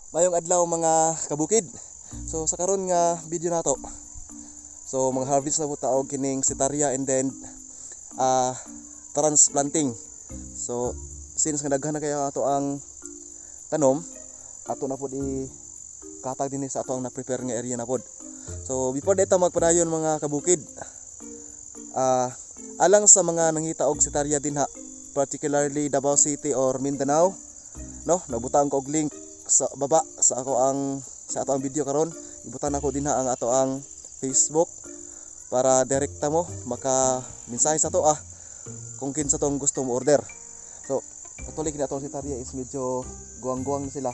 Mayong adlaw, mga kabukid. So sa karon nga video nato. So mga harvest na po ta og kining setaria and then transplanting. So since nga daghan na kayo ato ang tanom, ato na pod i katag dinhi sa ato ang na-prepare nga area na pod. So before dito magpadayon, mga kabukid, alang sa mga nangita og setaria dinha, particularly Davao City or Mindanao, no, nabutang ko og link sa baba sa ato ang video karon. Ibutan ako dinha ang ato ang Facebook para direkta mo maka mensahe sa to kung kinsa tong gusto mo order. So actually, kini atong setaria is medyo guwang-guwang na sila,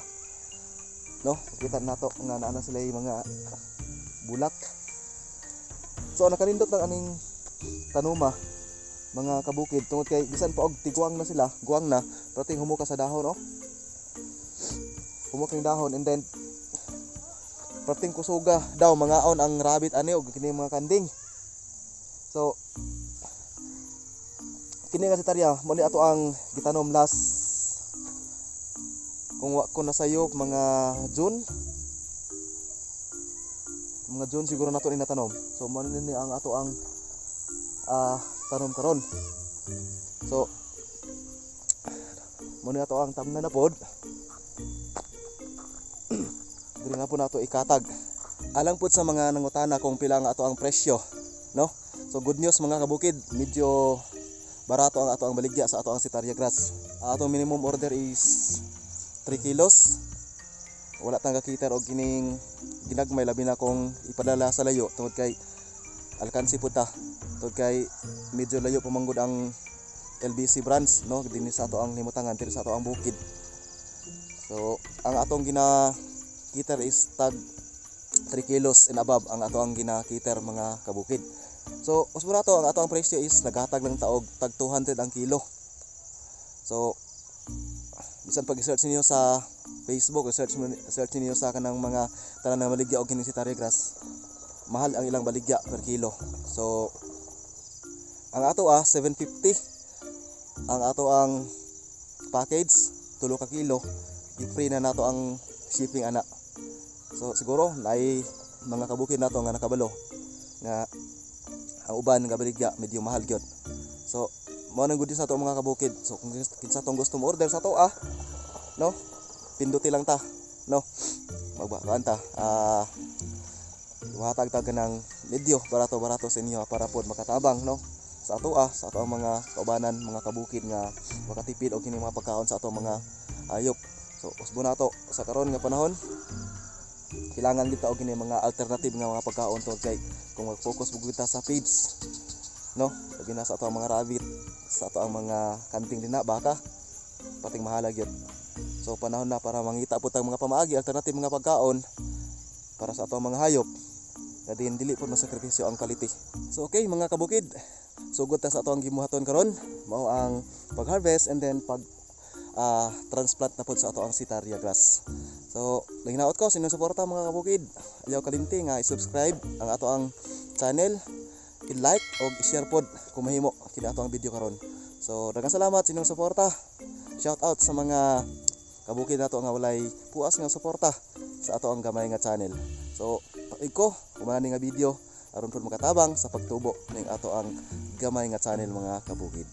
no? Kita nato nga naa na sila yung mga bulak. So nakanindot lang aning tanuma, mga kabukid, tungod kay bisan pa og tiguang na sila, guwang na, pero humuka sa dahon, oh, humuk yung dahon. And then perting kusuga daw mangaon ang rabbit ani og kini mga kanding. So kini nga setaria mo ni ato ang gitanom last, kung wa ko nasayop, mga June, mga June siguro nato ni natanom. So mo ni ang ato ang tanom karon. So mo ni ato ang tamnan na pod. Diri na po nato ikatag. Alang pod sa mga nangutana kung pila ang ato ang presyo, no? So good news, mga kabukid, medyo barato ang ato ang baligya sa ato ang setaria grass. Ang atong minimum order is 3 kilos. Wala tang kakiter og kining ginagmay, labi na kung ipadala sa layo, tungod kay alkansi pud ta, tungod kay medyo layo pamanggod ang LBC branch, no, dinhi sa ato ang himutangan, diri sa ato ang bukid. So ang atong gina cater is tag 3 kilos and above ang ato ang gina-cater, mga kabukid. So usbo nato, ang ato ang presyo is naghatag lang ta og tag 200 ang kilo. So bisan pag i-search niyo sa Facebook, search niyo sa kanang mga tanan na maligya og kining setaria grass, mahal ang ilang baligya per kilo. So ang ato 750 ang ato ang package, 3 ka kilo, i-free na nato ang shipping ana. So siguro naay mga kabukid nato nga nakabalo nga ang uban nga baligya medyo mahal gyud. So mao nang good sa ato, mga kabukid. So kung kinsa tong gusto mo order sa ato no, pinduti lang ta, no, magbakaan ta, ihatag ta ng medyo barato barato sa inyo para pod makatabang, no, sa ato ang mga kaubanan, mga kabukid, nga makatipid og kini mga pagkaon sa ato mga hayop. So usbo nato, sa karon nga panahon kailangan kita og kini mga alternative nga mga pagkaon, tungod kay kung mag-focus pud kita sa feeds, no, labi na sa ato ang mga rabbit, sa ato ang mga kanding dinha, baka pating mahala gyud. So panahon na para mangita pud tag mga pamaagi, alternative mga pagkaon para sa ato ang mga hayop nga din dili pud masakripisyo ang quality. So okay, mga kabukid, sugod ta sa ato ang gibuhaton karon, mao ang pag-harvest and then pag transplant na pod sa ato ang setaria grass. So naginaot ko sa inyong suporta, mga kabukid. Ayaw kalimti nga i-subscribe ang ato ang channel, i-like o i-share pod kung mahimo kini ato ang video karon. So daghang salamat sa inyong suporta. Shout out sa mga kabukid nato nga walay puas nga suporta sa ato ang gamay nga channel. So paig ko kumani nga video aron pod makatabang sa pagtubo ning ato ang gamay nga channel, mga kabukid.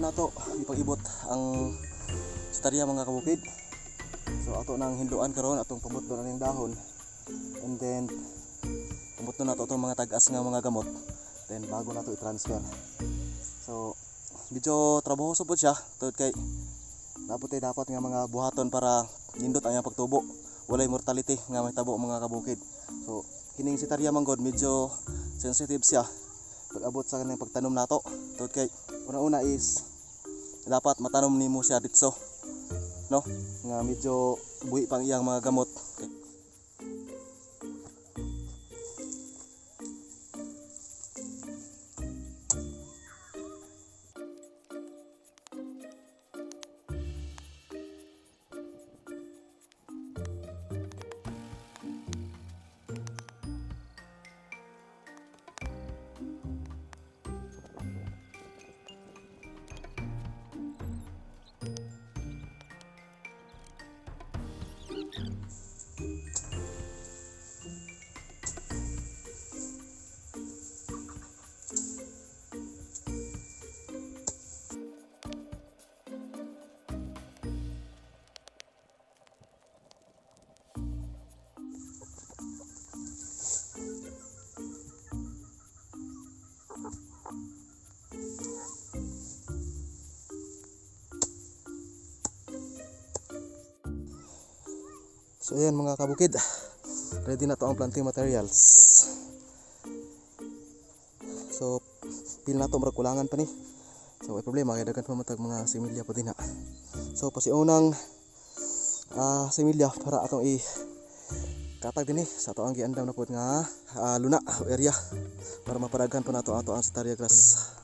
Nato ipag-ibot ang sitaria, mga kabukid. So ato nang hinluan karon, atong pamutlo na ning dahon and then pamutlo nato itong mga tag-as nga mga gamot, then bago nato i-transfer. So medyo trabahoso pod siya tungod kay dapat ay dapat nga mga buhaton para nindot ang iyang pagtubo, walay mortality nga mahitabo, mga kabukid. So kining sitaria man god, medyo sensitive siya pag abot sa kanang pagtanom nato tungod kay una-una is dapat matanom nimo siya ditso, no, nga medyo buhi pang iyang mga gamot. So ayan, mga kabukid, ready na to ang planting materials. So pil na to, murag kulangan pa ni. So ay problema kay daghan pa man tag mga similya pa dinha. So pasiunang similya para atong i katag dinhi sa ato ang giandam na pod nga luna o area para mapadaghan pa nato ato ang sitaria grass.